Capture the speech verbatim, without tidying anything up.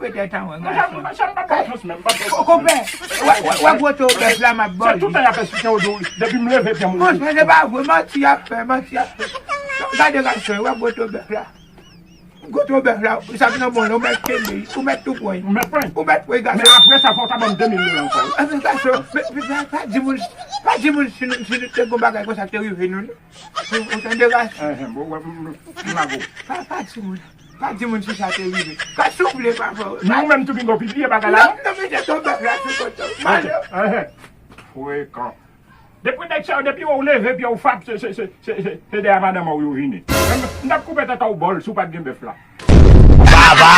koupe tèt an, wè, gason. Konpè, wè, wè, wè gwo to bèf la, m ap ba li. Se tout tan y ap esplike w, depi m leve pye m. Monchè, se pa vre, manti y ap fè, manti y ap fè. Gade, gason, wè gwo to bèf la. Gwo to bèf la, sa k nan bon, ou mèt kenbe, ou mèt tou pran. Ou mèt pran. Ou mèt pran, gason. Men apre sa, fò w ta ban m de mil dola ankò. Gason, pa di moun, pa di moun si nou, si nou te gon bagay konsa te rive nou, non. Ou tande, gason? Enhen, bon, wè, m, m, m lago. Pa, pa di moun. Pa di moun si sa te rive. Ka souple, papa. Men ou menm tou pinga w pibliye bagay la, non? Non, non, mete to bèf la sou kote w. Malè. Frekan. Depi nèg sa yo, depi yo leve pye yo fap, se, se, se, se, se, se dèyè madanm ou yo vini. M, m t ap koupe tèt ou bòl si w pa t gen bèf la. Baba!